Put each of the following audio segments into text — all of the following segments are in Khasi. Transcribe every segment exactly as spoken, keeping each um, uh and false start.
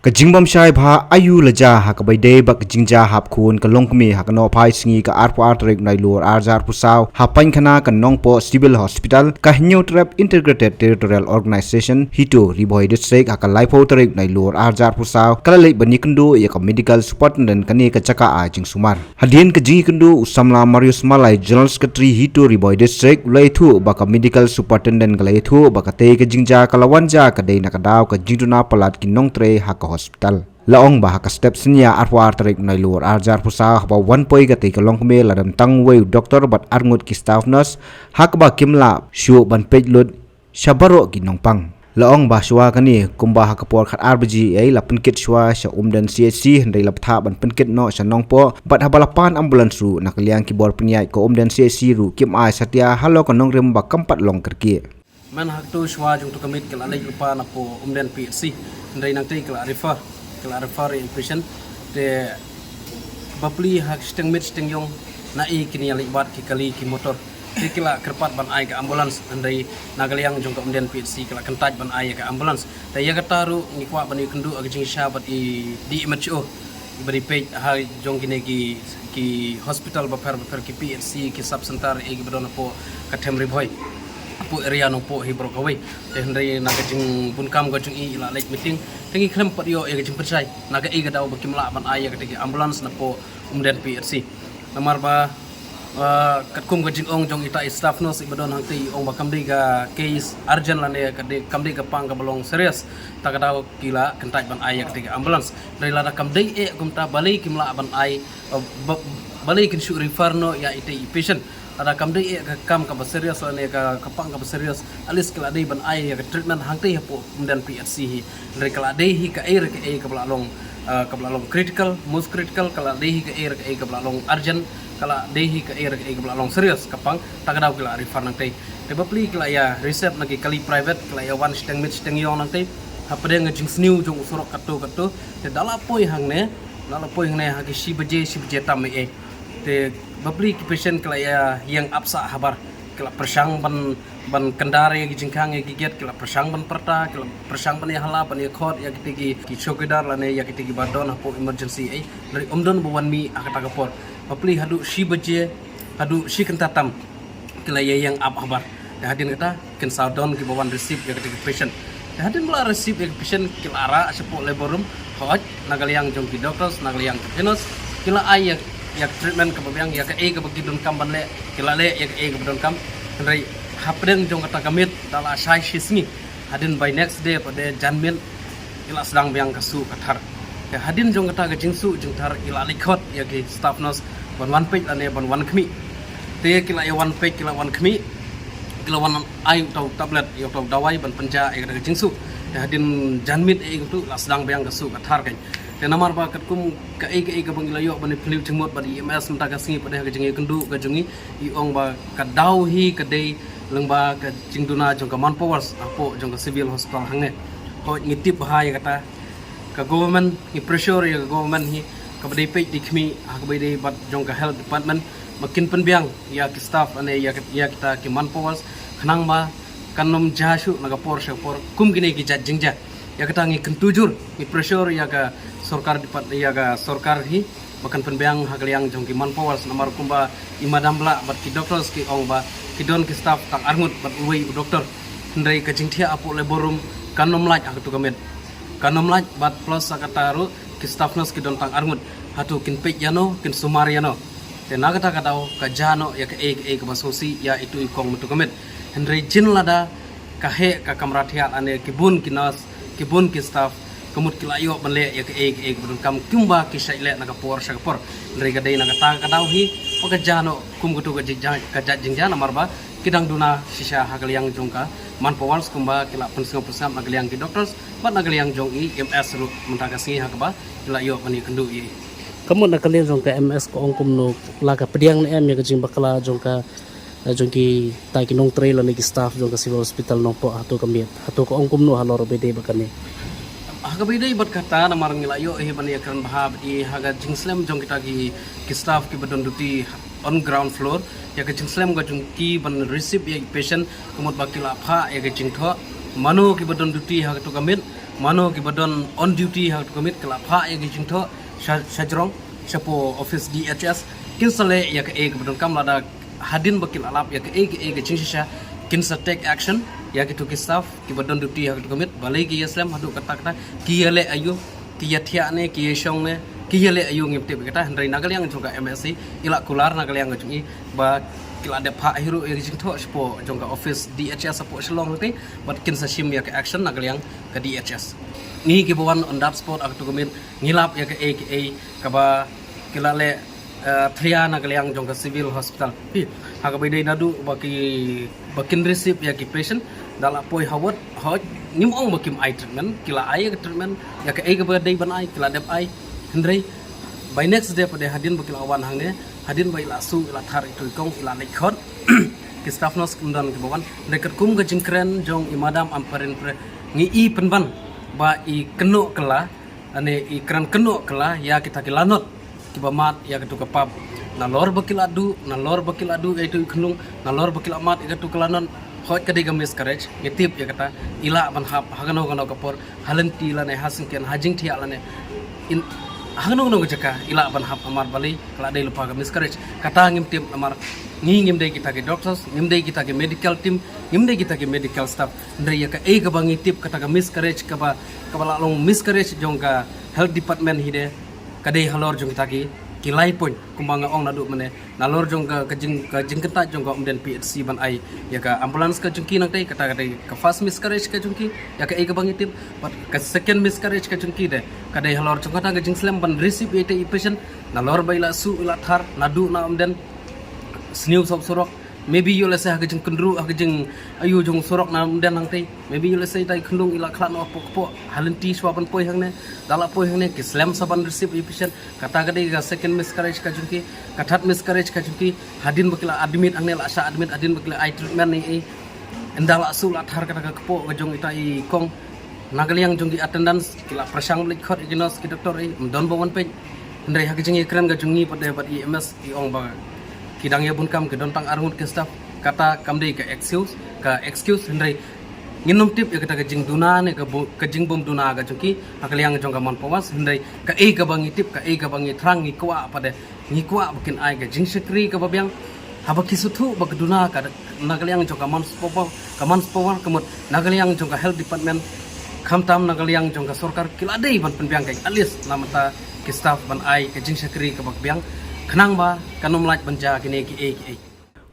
Ka jingbym shai bha aiu la jia ha kaba ïadei bad ka jingjia hap khun ka longkmie ha ka nohphai sngi ka arphew ar tarik u Nailur arhajar arphew saw ha paikhana ka Nongpoh Civil Hospital, ka Hynñiewtrep Integrated Territorial Organization HITO Ri Bhoi District ha ka laiphew tarik u Nailur arhajar arphew saw ka la leit ban ïakynduh ïa ka Medical Superintendent kane ka jaka ai jingsumar. Hadien ka jingïakynduh u samla Marius Malai, General Secretary HITO Ri Bhoi District, u la ïathuh ba ka Medical Superintendent ka la ïathuh ba katei ka jingjia ka la wan jia ka dei na ka daw ka jingduna palat ki nongtrei ha ka hospital. La ong ba ha ka step synñia arphew ar tarik u Nailur arhajar arphew saw haba wan poi katei ka longkmie la don tang uwei u doktor bad arngut ki staff nurse ha kaba kim lah shuh ban peit lut sha baroh ki nongpang. La ong ba shuwa kane kumba ha ka por khatar baje ei la pynkit shuwa sha Umden C H C hynrei la bthah ban pynkit noh sha Nongpoh bad haba la pan ambulance ruh na ka liang ki bor pynïaid ka Umden C H C ruh kim ai satia halor ka nongrim ba kam pat long kyrkieh. Man hakto shuwa jong tu ka miet ki la leit lypa na poh Umden P H C hynrei nangtei ki la refer, ki la refer ïa patient. Te bapli ha shiteng miet shiteng ïong na i kine ïa leit wad ki kali ki motor. Te ki la kyrpad ban ai ka ambulance hynrei na ka liang jong ka Umden P H C ki la kyntait ban ai ïa ka ambulance. Te ïa kata ruh ngi kwah ban ïakynduh ïa ka jingshisha bad i D M H O ba dei peit ha jong kine ki, ki hospital bapher bapher, ki P H C, ki sub center ïa ki ba don hapoh ka Them Ri Bhoi, hapoh area Nongpoh hi baroh kawei. Te hynrei na ka jingbun kam ka jong i la leit meeting te ngi khlem pat ïoh ïa ka jingpynshai na ka i ka daw ba kim lah ban ai ïa kata ki ambulance na poh Umden P H C. Namar ba, ah, katkum ka jingong jong ita i staff nurse i ba don hangtei i ong ba kam dei ka case urgent lane ka dei, kam dei ka pang kaba long serious. Ta ka daw ki la kyntait ban ai ïa kata ki ambulance. Hynrei lada kam dei eh kumta balei kim lah ban ai, ah, ba-, balei kin shu refer noh ïa ita i patient. Lada kam dei eh ka kam kaba serious lane ka, ka pang kaba serious, at least ki la dei ban ai ïa ka treatment hangtei hapoh Umden P H C hi. Hynrei ka la dei hi kaei re kaei kaba la long, ah, kaba la long critical, most critical, ka la dei hi kaei re kaei kaba la long urgent, ka la dei hi kaei re kaei kaba la long serious ka pang, ta ka daw ki la refer nangtei. Te bapli ki la ïa reset na ki kali private, ki la ïa wan shiteng miet shiteng ïong nangtei. Hapdeng ka jingsniew jong u surok katto katto. Te da la poi hangne, da la poi hangne ha ki shi baje, shi baje tam ei ei. Te bapli ki patient ki la ïa ïeng ap sah habar, ki la pyrshang ban, ban kyndar ïa ki jingkhang ïa ki gate, ki la pyrshang ban pyrta, ki la pyrshang ban ïa hala, ban ïa khot ïa kita ki, ki chowkidar lane ïa kita ki ba don hapoh emergency ei. Hynrei ym don ba wan mih ha kata ka por. Bapli haduh shi baje, haduh shi kynta tam ki la ïa ïeng ap habar. Te hadien kata kin sa don kiba wan receive ïa kata ki patient. Te hadien ba la receive ïa ki patient ki la rah shapoh labor room, hooid, na ka liang jong ki doctors, na ka liang jong ki nurse, ki la ai ïa, ïa ka treatment kaba biang, ïa kaei kaba ki donkam ban leh ki la leh, ïa kaei kaba donkam. Hynrei hapdeng jong kata ka miet da la shai shi sngi. Hadien by next day pat de janmiet ki la sdang biang ka suh ka thar. Te hadien jong kata ka jingsuh jingthar ki la leit khot ïa ki staff nurse ban wan peit lane ban wan khmih. Te ki la ïa wan peit, ki la wan khmih, ki la wan ai uta u tablet, ïa uta u dawai ban pynjah ïa kata ka jingsuh. Te hadien janmiet ei ei kumtu la sdang biang ka suh ka thar kan. Te namar ba katkum kaei kaei kaba ngi la ïoh ban ïa phylliew jingmut bad i E M S mynta ka sngi pat de ha ka jingïakynduh ka jong ngi, i ong ba ka daw hi ka dei lyngba ka jingduna jong ka manpowers hapoh jong ka civil hospital hangne. Hooid, ngi tip bha ïa kata, ka government, ngi pressure ïa ka government hi, kaba dei peit dei khmih ha kaba dei bad jong ka health department ba kin pynbiang ïa ki staff lane ïa ki, ïa kita ki manpowers khnang ba kan ym jia shuh na ka por sha ka por kum kine ki jait jingjia. Ïa kata ngi kyntu jur, ngi pressure ïa ka sorkar depart-, ïa ka sorkar hi ba kan pynbiang ha ka liang jong ki manpowers namar kumba i madam bla bad ki doctors ki ong ba ki don ki staff tang arngut bad uwei u doctor. Hynrei ka jingthiah hapoh labor room kan ym lait ha katu ka miet. Kan ym lait bad plus ha kata ruh ki staff nurse ki don tang arngut. Hato kin peit ïano, kin sumar ïano. Te na kata ka daw ka jia noh ïa kaei kaei kaba sngewsih ïa itu i kong mynta ka miet. Hynrei jin lada ka heh ka kamra thiah lane ki bun ki nurse, ki bun ki staff, ka mut ki la ïoh ban leh ïa kaei kaei kaba donkam kumba ki shait leh na ka por sha ka por. Hynrei ka dei na kata ka daw hi ba ka jia noh kum katu ka jing-, ka jait jingjia namar ba ki dang duna shisha ha ka liang jong ka manpowers kumba ki la pynsngew pynsngap na ka liang ki doctors bad na ka liang jong i M S ruh mynta ka sngi ha kaba ki la ïoh ban ïakynduh ïa i. Ka mut na ka liang jong ka M S ka ong kumno, la ka pdiang ne em ïa ka jingbakla jong ka, eh, jong kita ki nongtrei lane ki staff jong ka Civil Hospital Nongpoh hato ka miet, hato ka ong kumno halor ba dei bad kane? Ha kaba dei bad kata namar ngi la ïoh hi ban ïakren bha bad i ha ka jingslem jong kita ki, ki staff kiba don duty on ground floor, ïa ka jingslem ka jong ki ban receive ïa ki patient, ka mut ba ki la phah ïa ka jingthoh mano kiba don duty ha katu ka miet, mano kiba don on duty ha katu ka miet ki la phah ïa ki jingthoh sha, sha jrong shapoh office D H S. Kin sa leh ïa kaei kaba donkam lada hadien ba ki la lap ïa kaei kaei ka jingshisha, kin sa take action ïa kitu ki staff kiba don duty ha katu ka miet. Balei ki ïa slem haduh katta katta, ki ïa leh aïu, ki ïa thiah ne, ki ïa shong ne, ki ïa leh aïu ngim tip ïa kata. Hynrei na ka liang jong ka M S C i la kular na ka liang ka jong i ba ki la dep phah hi ruh ïa ka jingthoh shapoh jong ka office D H S hapoh Shillong te, bad kin sa shim ïa ka action na ka liang ka D H S. Ngi kiba wan on that spot ha katu ka miet ngi lap ïa kaei kaei kaba ki la leh, eh, thria na ka liang jong ka civil hospital. Phi, ha kaba ïadei naduh ba ki, ba kin receive ïa ki patient da la poi ha ward, hooid, ngim ong ba kim ai treatment, ki la ai ïa ka treatment ïa kaei kaba dei ban ai, ki la dep ai. Hynrei by next day pat de hadien ba ki la wan hangne, hadien ba i la suh i la thar itu i kong, i la leit khot ki staff nurse kim don kiba wan. Hynrei katkum ka jingkren jong i Madam Ampareen Preah ngi i pynban ba i kynnoh kylla, ane i kren kynnoh kylla ïa kita ki lanot kiba mad ïa katu ka pap. Nalor ba ki la duh, nalor ba ki la duh ïa itu i khunlung, nalor ba ki la mad ïa katu ka lanot, hooid ka dei ka miscarriage, ngi tip ïa kata. I lah ban hap ha kano kano ka por, ha lynti lane ha syngkien, ha jingthiah lane, in, ha kano kano ka jaka i lah ban hap. Namar balei ka la dei lypa ka miscarriage? Kata ngim tip namar ngi ngim dei kita ki doctors, ngim dei kita ki medical team, ngim dei kita ki medical staff. Hynrei ïa kaei kaba ngi tip, kata ka miscarriage kaba, kaba la long miscarriage jong ka health department hi de, ka dei halor jong kita ki, ki lai point kumba nga ong naduh mynne. Nalor jong ka, ka jing, ka jingkyntait jong ka Umden P H C ban ai ïa ka ambulance ka jong ki nangtei, kata ka dei ka first miscarriage ka jong ki, ïa kaei kaba ngi tip. Bad ka second miscarriage ka jong ki de ka dei halor jong kata ka jingslem ban receive ïa ita i patient. Nalor ba i la suh i la thar naduh na Umden, sniew sop surok, maybe ïoh lehse ha ka jingkynruh, ha ka jing, aïu, jong surok na Umden nangtei, maybe ïoh lehse ita i khunlung i la khlad noh hapoh kpoh, ha lynti shuwa ban poi hangne. Da la poi hangne ki slem sa ban receive i patient. Kata ka dei ka second miscarriage ka jong ki. Ka third miscarriage ka jong ki, hadien ba ki la admit hangne, la shah admit, hadien ba ki la ai treatment ne ei, ynda la suh la thar kata ka kpoh ka jong ita i kong, na ka liang jong ki attendants ki la pyrshang ban leit khot ïa ki nurse, ki doctor, ei, ym don ba wan peit. Hynrei ha ka jingïakren ka jong ngi pat de bad i M S, i ong ba ki dang ïa bun kam, ki don tang arngut ki staff. Kata kam dei ka excuse, ka excuse, hynrei ngin ym tip ïa kata ka jingduna ne ka bu-, ka jingbymduna ka jong ki ha ka liang jong ka manpower. Hynrei kaei kaba ngi tip, kaei kaba ngi thrang, ngi kwah pat de, ngi kwah ba kin ai ka jingshakri kaba biang. Haba ki sngewthuh ba ka duna ka na ka liang jong ka manpower, ka manpower, ka mut na ka liang jong ka health department, khamtam na ka liang jong ka sorkar, ki la dei ban pynbiang ka, at least na mynta ki staff ban ai ka jingshakri kaba biang, khnang ba kan ym lait ban jia kine kiei kiei.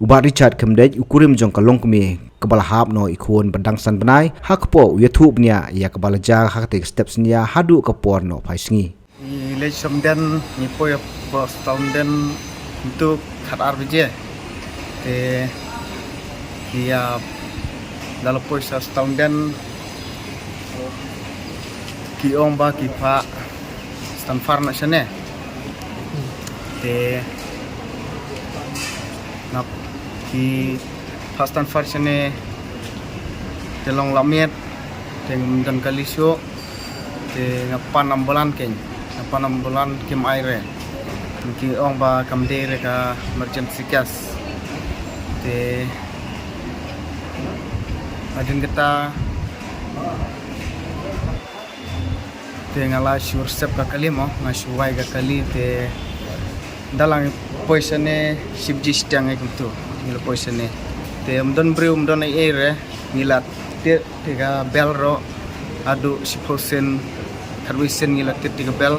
U Bah Richard Khymdeit, u kurim jong ka longkmie kaba la hap noh i khun ba dang san bnai, ha kpoh u ïathuh bniah ïa kaba la jia ha katei ka step synñia haduh ka por noh phai sngi. Ngi leit sha Umden, ngi poi ha Umden kumto khat ar baje. Te ki ïa, da la poi sha Umden, ki ong ba ki phah transfer noh shane. Te nap ki phah transfer shane, te long la miet, te ngam don kali shuh. Te nga pan ambulance kein, nga pan ambulance kim ai re. Ki ong ba kam dei re ka emergency case. Te hadien kata, te nga la shu reserve ka kali mo, nga shu wai ka kali, te da la ngi poi shane shiphew shiteng ei kumto, ngi la poi shane. Te ym don briew, ym don ei ei re, ngi la tied te ka bell ruh, haduh shiphew sien, khatwei sien ngi la tied te ka bell.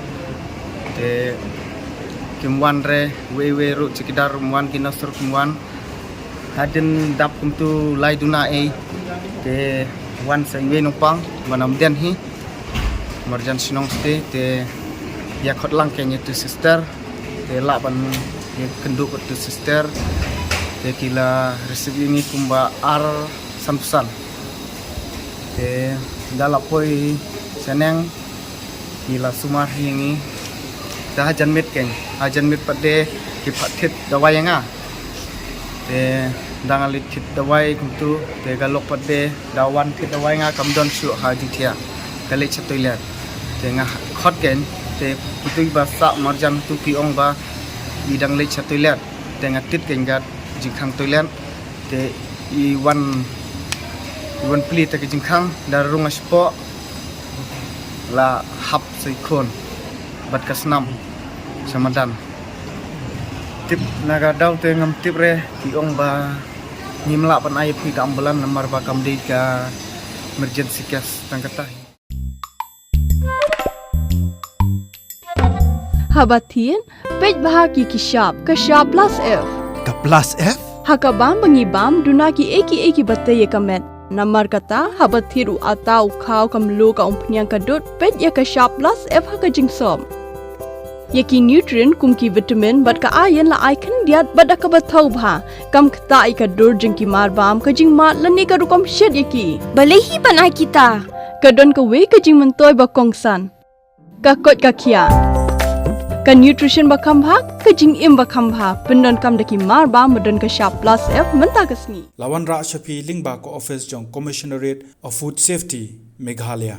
Te kim wan re, wei wei ruh, chowkidar ym wan, ki nurse ruh kim wan. Hadien dap kumto lai duna ei, te wan sa iwei nongpang, wan Umden hi, marjan shnong shatei, te ïa khot lang kein ïa utu sister, te lah ban ïa kynduh utu sister, te ki la receive ïa ngi kumba ar sanphew san. Te da la poi shaneng, ki la sumar hi ïa ngi. Te hajan miet kein, hajan miet pat de ki phah thied dawai ïa nga. Te da nga leit thied dawai kumto, te ka lok pat de da wan thied dawai nga kam don shuh ha jingthiah. Ka leit sha toilet. Te nga khot kein, te kumto ba sah marjan tu ki ong ba i dang leit sha toilet. Te nga tied kein ka jingkhang toilet. Te i wan, i wan plie te ka jingkhang, da rung nga shapoh. La hap sa i khun bad ka snam sa madan. Tip na ka daw te ngam tip re, ki ong ba ngim lah ban ai phi ka ambulan namar ba kam dei ka emergency case tang kata. Haba thied, peit bha ki ki shap, ka shap plus F. Ka plus F? Ha ka bam ba ngi bam, duna ki ei ki ei ki ba tei ïa ka met. Namar kata, haba thied u ata, u khaw, ka mluh, ka umphniang, ka dud, peit ïa ka shap plus F ha ka jingsop. Ïa ki nutrient kum ki vitamin bad ka iron la ai khyndiat bad da kaba thaw bha. Kam ktah ïa ka dur jong ki mar bam, ka jingmad lane ka rukom shet ïa ki. Balei hi ban ai kita? Ka don kawei ka jingmyntoi ba kongsan. Ka koit ka khiah. Ka nutrition ba kham bha, ka jingim ba kham bha, pyndonkam da ki mar bam ba don ka shap plus F mynta ka sngi. La wanrah sha phi lyngba ka office jong Commissionerate of Food Safety, Meghalaya.